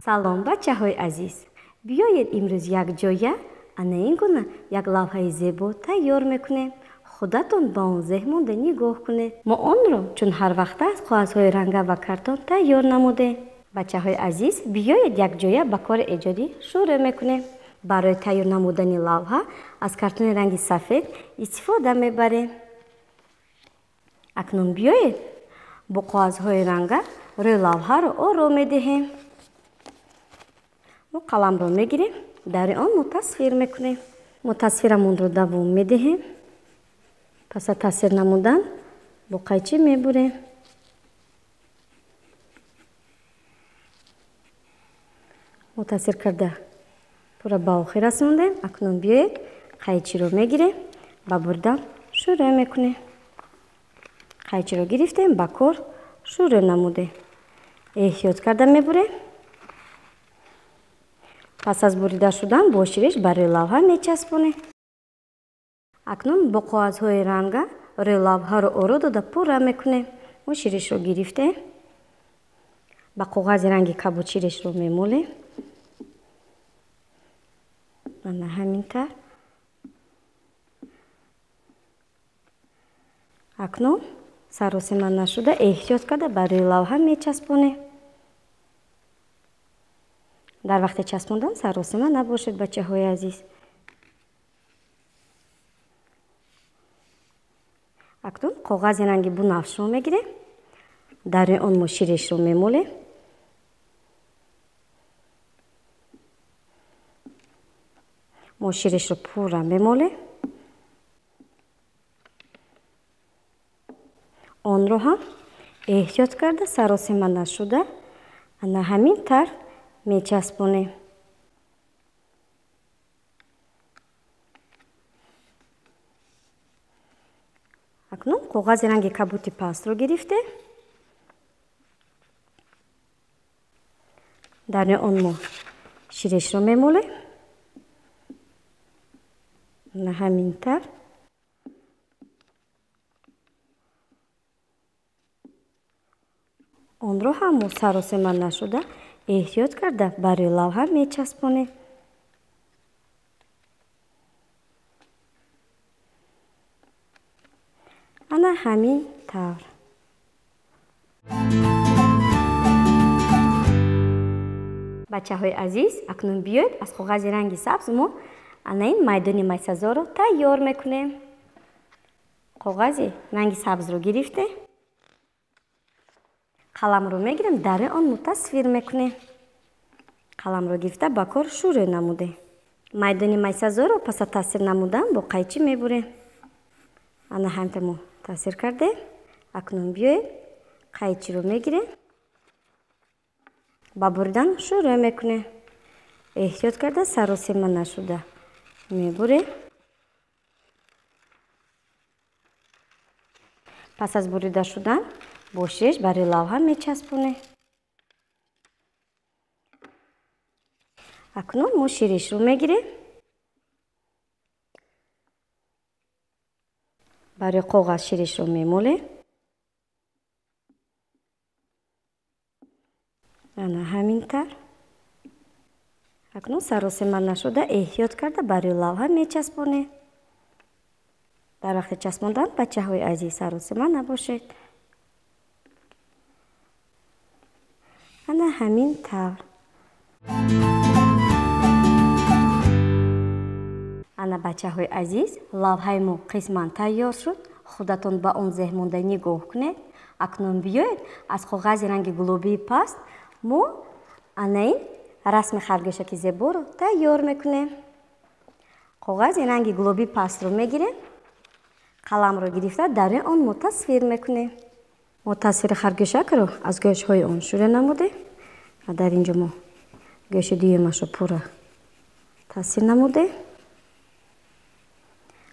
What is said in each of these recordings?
Салом, бачаҳои азиз! Биёед имрӯз якҷоя ана ин гуна як лавҳаи зебо тайёр мекунем. Худатон ба он зеҳмонда нигоҳ кунед. Мо онро чун ҳар вақта аз коғазҳои ранга ва картон тайёр намудем. Бачаҳои азиз, биёед якҷоя ба кори эҷодӣ шурӯъ мекунем. Барои тайёр намудани лавҳа аз картони ранги сафед истифода мебарем. Акнун биёед бо коғазҳои ранга рӯи лавҳаро оро медиҳем. Мо қаламро мегирем, дар он мо тасвир мекунем. Мо тасвирамонро давом медиҳем. Пас аз тасвир намудан бо қайчӣ мебурем. Мо тасвир карда пурра ба охир расондем. Акнун биёед қайчиро мегирем, ба бурдан шурӯъ мекунем. Қайчиро гирифтем, ба кор шурӯъ намудем. Эҳтиёт карда мебурем. Пас аз бурида шудан бо шириш барои лавҳа мечаспонем. Акнун бо коғазҳои ранга рӯи лавҳаро оро дода пурра мекунем. Мо ширишро гирифтем, ба коғази ранги кабуд ширишро мемолем. Ана ҳамин тавр. Акнун саросима нашуда эҳтиёт карда ба рӯи лавҳа мечаспонем. Дар вақти часпондан саросима набошед, бачаҳои азиз. Акнун коғази ранги бунафшро мегирем, дар рӯи он мо ширишро мемолем. Мо ширишро пурра мемолем. Онро ҳам эҳтиёт карда саросима нашуда ана ҳамин тавр мечаспонем. Акнун коғази ранги кабути пастро гирифтем. Дар рӯи он мо ширишро мемолем. Ана ҳамин тавр. Онро ҳам мо саросима нашуда эҳтиёт карда ба рӯи лавҳа мечаспонем. Ана ҳамин тавр. Бачаҳои азиз, акнун биёед аз коғази ранги сабз мо ана ин майдони майсазорро тайёр мекунем. Коғази ранги сабзро гирифтем, қаламро мегирем, дар рӯи он мо тасвир мекунем. Қаламро гирифта ба кор шурӯъ намудем. Майдони майсазорро пас аз тасвир намудан бо қайчӣ мебурем. Ана ҳамин мо тасвир кардем. Акнун биёед қайчиро мегирем, ба буридан шурӯъ мекунем. Эҳтиёт карда саросима нашуда мебурем. Пас аз бурида шудан бо шириш барои лавҳа мечаспонем. Акнун мо ширишро мегирем, барои коғаз ширишро мемолем. Ана ҳамин тавр. Акнун саросима нашуда эҳтиёт карда барои лавҳа мечаспонем. Дар вақти часпондан, бачаҳои азиз, саросима набошед. Ана ҳамин тавр. Ана бачаҳои азиз, лавҳаи мо қисман тайёр шуд. Худатон ба он зеҳмонда нигоҳ кунед. Акнун биёед аз коғази ранги гулобии паст мо ана ин расми харгӯшаки зеборо тайёр мекунем. Коғази ранги гулобии пастро мегирем, қаламро гирифта дар рӯи он мо тасвир мекунем. Мо тасвири харгӯшакро аз гӯшҳои он шурӯъ намудем ва дар ин ҷо мо гӯши дуюмашро пурра тасвир намудем.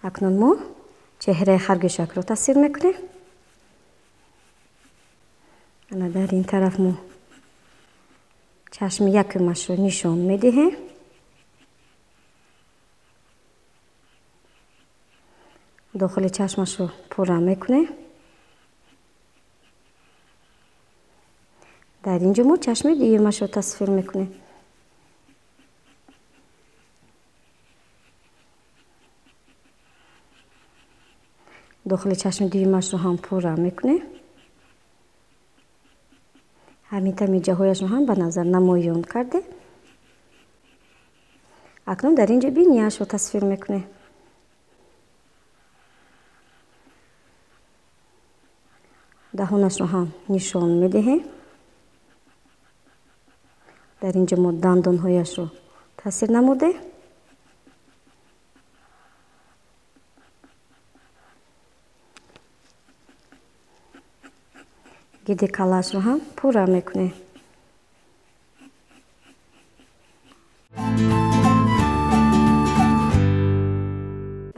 Акнун мо чеҳраи харгӯшакро тасвир мекунем. Ана дар ин тараф мо чашми якумашро нишон медиҳем. Дохили чашмашро пурра мекунем. Дар инҷо мо чашми дуюмашро тасвир мекунем. Дохили чашми дуюмашро ҳам пурра мекунем. Ҳамин тавр миҷаҳояшро ҳам ба назар намоён кардем. Акнун дар инҷо бинияшро тасвир мекунем. Даҳонашро ҳам нишон медиҳем. Дар инҷо мо дандонҳояшро тасвир намудем. Гирди каллаашро ҳам пурра мекунем.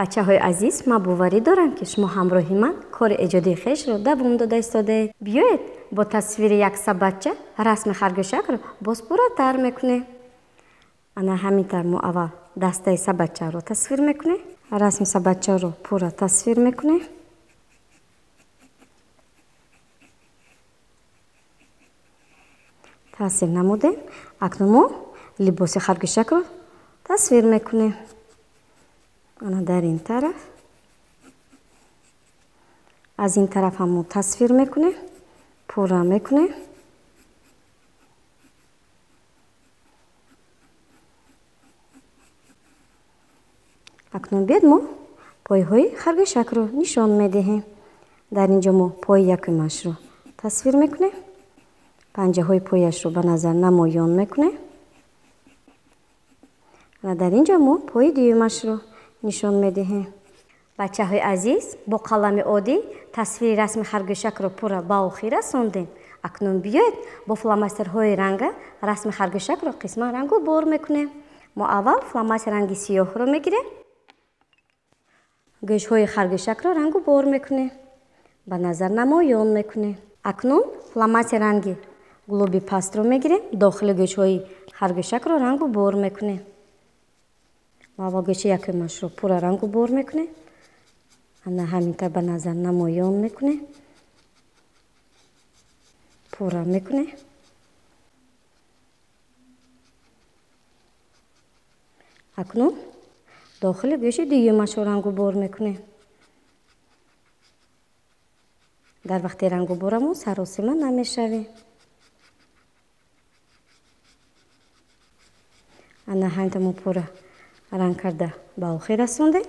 Бачаҳои азиз, ман боварӣ дорам, ки шумо ҳамроҳи ман кори эҷодии хешро давом дода истодаед. Биёед бо тасвири як сабадча расми харгӯшакро боз пурратар мекунем. Ана ҳамин тавр мо аввал дастаи сабадчаро тасвир мекунем. Расми сабадчаро пурра тасвир мекунем. Тасвир намудем. Акнун мо либоси харгӯшакро тасвир мекунем. Ана дар ин тараф, аз ин тараф ҳам мо тасвир мекунем, пурра мекунем. Акнун биёед мо пойҳои харгӯшакро нишон медиҳем. Дар инҷо мо пои якумашро тасвир мекунем. Панҷаҳои пояшро ба назар намоён мекунем. Ва дар инҷо мо пои дуюмашро нишон медиҳем. Бачаҳои азиз, бо қалами оддӣ тасвири расми харгӯшакро пурра ба охир расондем. Акнун биёед бо фломастерҳои ранга расми харгӯшакро қисман рангу бор мекунем. Мо аввал фломастер ранги сиёҳро мегирем. Гӯшҳои харгӯшакро рангу бор мекунем. Ба назар намоён мекунем. Акнун фломастер ранги гулоби пастро мегирем. Дохили гӯшҳои харгӯшакро рангу бор мекунем. Мо аввал гӯши якумашро пурра рангу бор мекунем. Ана ҳамин тавр ба назар намоён мекунем. Пурра мекунем. Акнун дохили гӯши дуюмашро рангу бор мекунем. Дар вақти рангу борамон саросима намешавем. Ана ҳамин тавр мо пурра ранг карда ба охир расондем.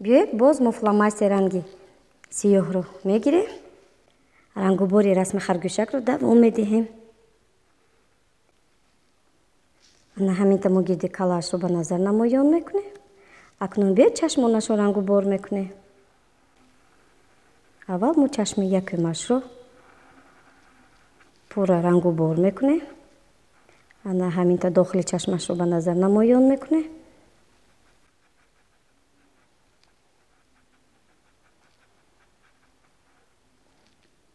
Биёед боз мо фломастер ранги сиёҳро мегирем. Рангубори расми харгӯшакро давом медиҳем. Ана ҳамин тавр мо гирди каллаашро ба назар намоён мекунем. Акнун биёед чашмонашро рангубор мекунем. Аввал мо чашми якумашро пурра рангубор мекунем. Ана ҳамин тавр дохили чашмашро ба назар намоён мекунем.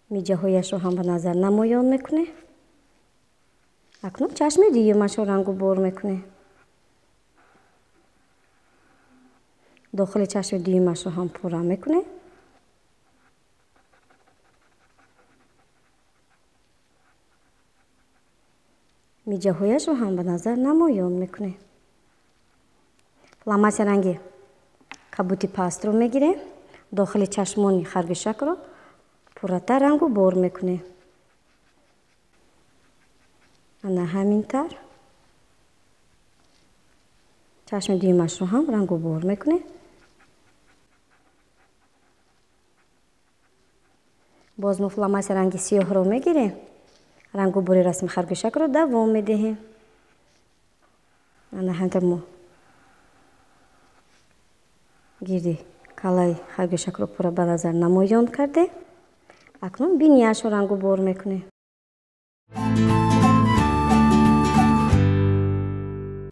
Миҷаҳояшро ҳам ба назар намоён мекунем. Акнун чашми дуюмашро рангубор мекунем. Дохили чашми дуюмашро ҳам пурра мекунем. Миҷаҳояшро ҳам ба назар намоён мекунем. Фломастер ранги кабути пастро мегирем. Дохили чашмони харгӯшакро пурратар рангу бор мекунем. Ана ҳамин тавр чашми дуюмашро ҳам рангу бор мекунем. Боз мо фломастер ранги сиёҳро мегирем. Рангу бори расми харгӯшакро давом медиҳем. Ана ҳамин тавр мо гирди каллаи харгӯшакро пурра ба назар намоён кардем. Акнун бинияшро рангу бор мекунем.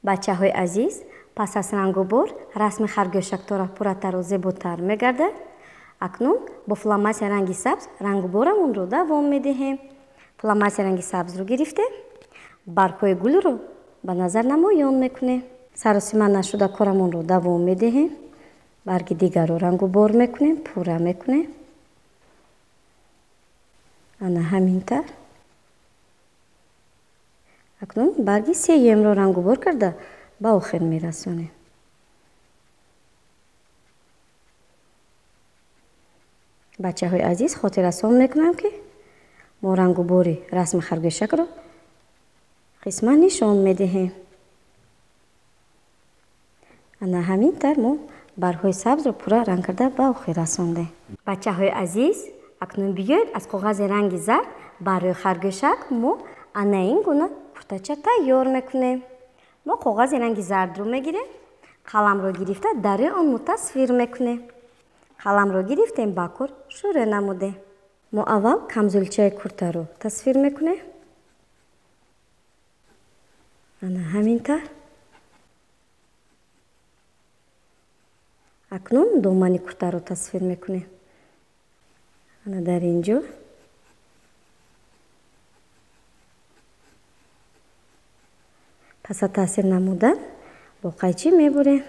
Бачаҳои азиз, пас аз рангубор расми харгӯшак тора пурратару зеботар мегардад. Акнун бо фломастер ранги сабз рангуборамонро давом медиҳем. Фломастер ранги сабзро гирифтем. Баргҳои гулро ба назар намоён мекунем. Саросима нашуда корамонро давом медиҳем. Барги дигарро рангубор мекунем, пурра мекунем. Ана ҳамин тавр. Акнун барги сеюмро рангубор карда ба охир мерасонем. Бачаҳои азиз, хотиррасон мекунам, ки мо рангубори расми харгӯшакро қисман нишон медиҳем. Ана ҳамин тавр мо баргҳои сабзро пурра ранг карда ба охир расондем. Бачаҳои азиз, акнун биёед аз коғази ранги зард барои харгӯшак мо ана ин гуна куртача тайёр мекунем. Мо коғази ранги зардро мегирем, қаламро гирифта дар рӯи он мо тасвир мекунем. Қаламро гирифтем, ба кор шурӯъ намудем. Мо аввал камзулчаи куртаро тасвир мекунем. Ана ҳамин тавр. Акнун домани куртаро тасвир мекунем. Ана дар ин ҷо пас аз таъсир намудан бо қайчӣ мебурем.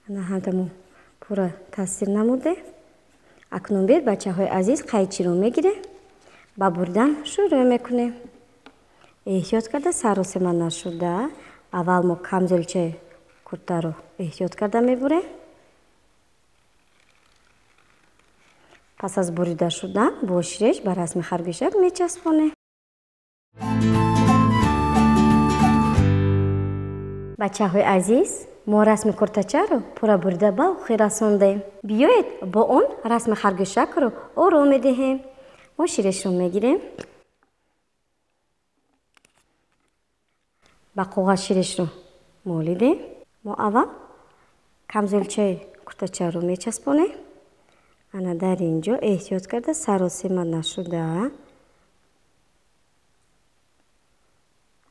Ана ҳамта мо пурра таъсир намудем. Акнун биёед, бачаҳои азиз, қайчиро мегирем, ба буридан шурӯъ мекунем. Эҳтиёт карда, саросема нашуда, аввал мо камзулчаи куртаро эҳтиёт карда мебурем. Пас аз бурида шудан бо ширеш ба расми харгӯшак мечаспонем. Бачаҳои азиз, мо расми куртачаро пурра бурида ба охир расондем. Биёед бо он расми харгӯшакро оро медиҳем. Мо ширешро мегирем, ба коғаз ширешро молидем. Мо аввал камзулчаи куртачаро мечаспонем. Ана дар ин ҷо эҳтиёт карда, саросема нашуда.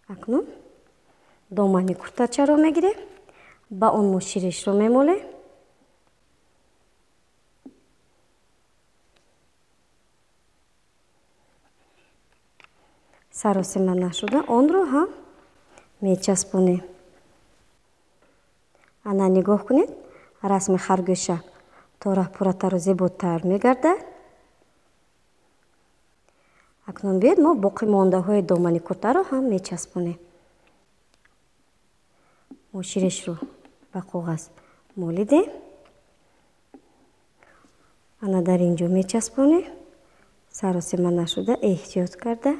Акнун домани куртачаро мегирем, ба он мо ширешро мемолем. Саросема нашуда онро ҳам мечаспонем. Ана нигоҳ кунед, расми харгӯшак тора пурратару зеботар мегардад. Акнун биёед мо боқимондаҳои домани куртаро ҳам мечаспонем. Мо ширешро ба коғаз молидем. Ана дар ин ҷо мечаспонем, саросема нашуда эҳтиёт карда.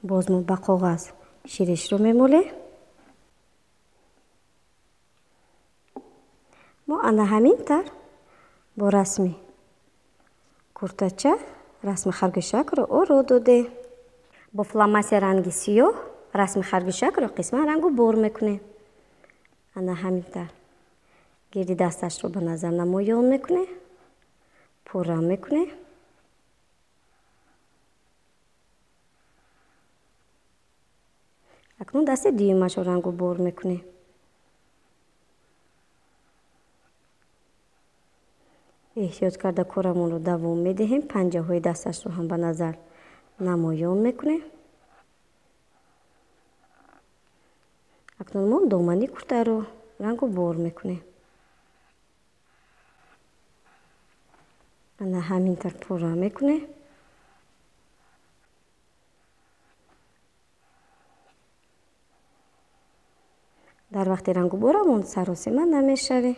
Боз мо ба коғаз ширешро мемолем. Мо ана ҳамин тавр бо расми куртача расми харгӯшакро оро додем. Бо фломастер ранги сиёҳ расми харгӯшакро қисман рангу бор мекунем. Ана ҳамин тавр гирди дасташро ба назар намоён мекунем, пурра мекунем. Акнун дасти дуюмашро рангу бор мекунем. Эҳтиёт карда корамонро давом медиҳем, панҷаҳои дасташро ҳам ба назар намоён мекунем. Акнун мо домани куртаро рангу бор мекунем. Ана ҳамин тавр пурра мекунем. Дар вақти рангуборамон саросема намешавем.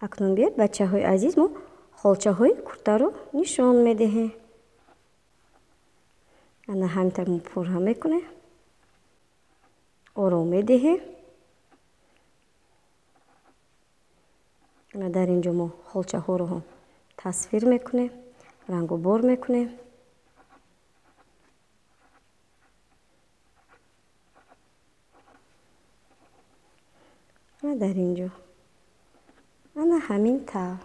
Акнун биёед, бачаҳои азиз, мо холчаҳои куртаро нишон медиҳем. Ана ҳамин тавр мо пурра мекунем, ором медиҳем. Ана дар ин ҷо мо холчаҳоро ҳам тасвир мекунем, рангубор мекунем. Ана дар ин ҷо ана ҳамин тавр.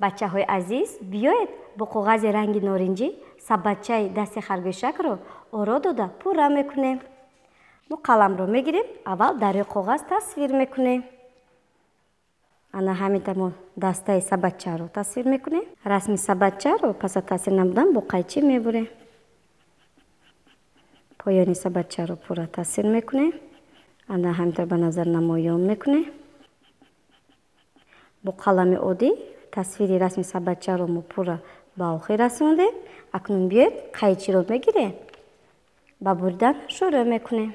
Бачаҳои азиз, биёед бо коғази ранги норинҷӣ сабадчаи дасти харгӯшакро оро дода пурра мекунем. Мо қаламро мегирем, аввал дар рӯи коғаз тасвир мекунем. Ана ҳамин мо дастаи сабадчаро тасвир мекунем. Расми сабадчаро пас аз тасвир намудан бо қайчи мебурем. Поёни сабадчаро пурра тасвир мекунем. Ана ҳамин ба назар намоён мекунем. Бо қалами оддӣ тасвири расми сабадчаро мо пурра ба охир расондем. Акнун биёед қайчиро мегирем, ба буридан шурӯъ мекунем.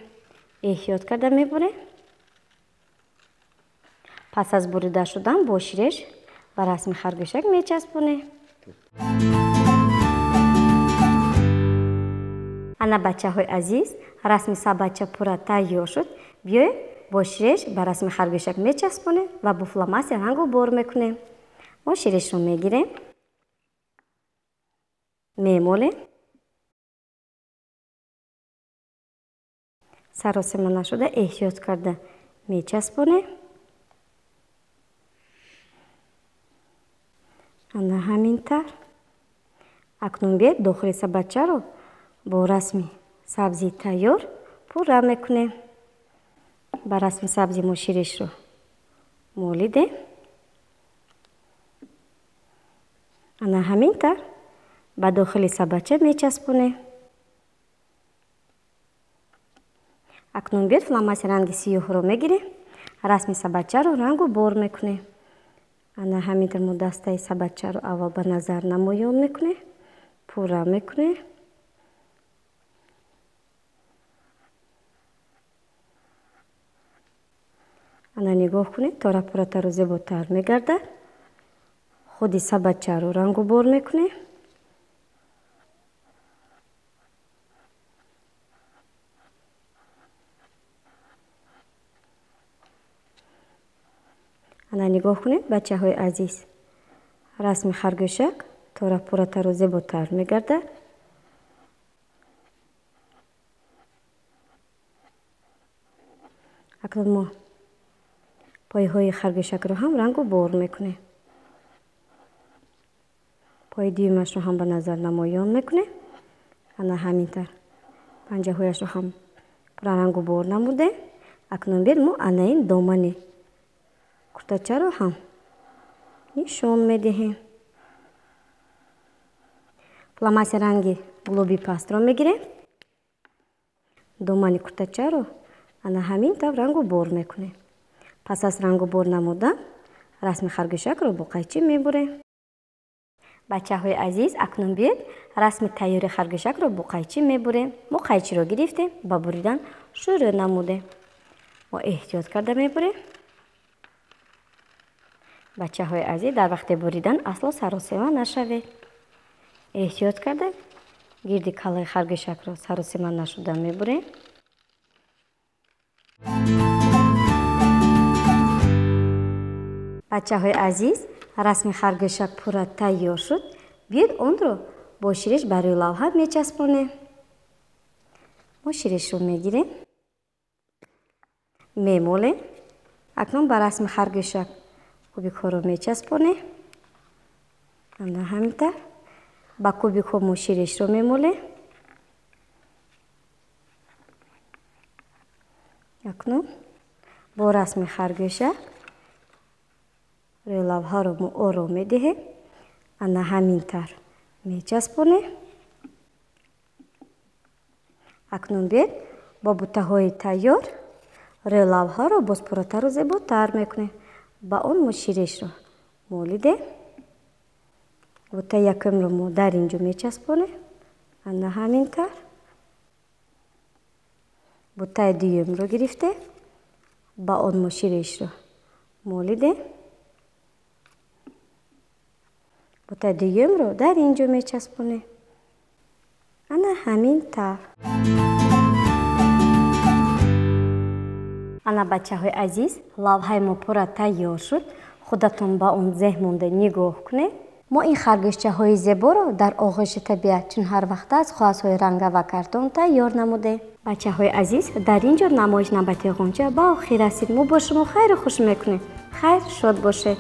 Эҳтиёт карда мебурем. Пас аз бурида шудан бо ширеш ба расми харгӯшак мечаспонем. Ана бачаҳои азиз, расми сабадча пурра тайёр шуд. Биёед бо ширеш ба расми харгӯшак мечаспонем ва бо фломастер рангу бор мекунем. Мо ширешро мегирем, мемолем. Саросема нашуда эҳтиёт карда мечаспонем. Ана ҳамин тавр. Акнун биёед дохили сабадчаро бо расми сабзии тайёр пурра мекунем. Ба расми сабзи мо ширешро молидем. Ана ҳамин тавр ба дохили сабадча мечаспонем. Акнун биёед фломастер ранги сиёҳро мегирем. Расми сабадчаро рангу бор мекунем. Ана ҳамин тавр мо дастаи сабадчаро аввал ба назар намоён мекунем, пурра мекунем. Ана нигоҳ кунед, тора пурратару зеботар мегардад. Худи сабадчаро рангу бор мекунем. Ана нигоҳ кунед, бачаҳои азиз, расми харгӯшак тора пурратару зеботар мегардад. Акнун мо пойҳои харгӯшакро ҳам рангу бор мекунем. Пои дуюмашро ҳам ба назар намоён мекунем. Ана ҳамин тавр панҷаҳояшро ҳам пурра рангу бор намудем. Акнун биёед мо ана ин домани куртачаро ҳам нишон медиҳем. Фломастер ранги гулоби пастро мегирем. Домани куртачаро ана ҳамин тавр рангу бор мекунем. Пас аз рангу бор намудан расми харгӯшакро бо қайчи мебурем. Бачаҳои азиз, акнун биёед расми тайёри харгӯшакро бо қайчи мебурем. Мо қайчиро гирифтем, ба буридан шурӯъ намудем. Мо эҳтиёт карда мебурем. Бачаҳои азиз, дар вақти буридан асло саросема нашавед. Эҳтиёт карда гирди каллаи харгӯшакро саросема нашуда мебурем. Бачаҳои азиз, расми харгӯшак пурра тайёр шуд. Биёед онро бо ширеш ба рӯи лавҳа мечаспонем. Мо ширешро мегирем, мемолем. Акнун ба расми харгӯшак кубикҳоро мечаспонем. Ана ҳамин тавр ба кубикҳо мо ширешро мемолем. Акнун бо расми харгӯшак рӯи лавҳаро мо ором медиҳем. Ана ҳамин тавр мечаспонем. Акнун биёед бо бутаҳои тайёр рӯи лавҳаро боз пурратару зеботар мекунем. Ба он мо ширешро молидем. Бутаи якумро мо дар ин ҷо мечаспонем. Ана ҳамин тавр. Бутаи дуюмро гирифтем, ба он мо ширешро молидем. Бутаи дуюмро дар ин ҷо мечаспонем. Ана ҳамин тавр. Ана бачаҳои азиз, лавҳаи мо пурра тайёр шуд. Худатон ба он зеҳн монда нигоҳ кунед. Мо ин харгӯшчаҳои зеборо дар оғӯши табиат чун ҳар вақта аз коғазҳои ранга ва картон тайёр намудем. Бачаҳои азиз, дар ин ҷо намоиш навбати ғунча ба охир расид. Мо бо шумо хайру хуш мекунем. Хайр, шод бошед.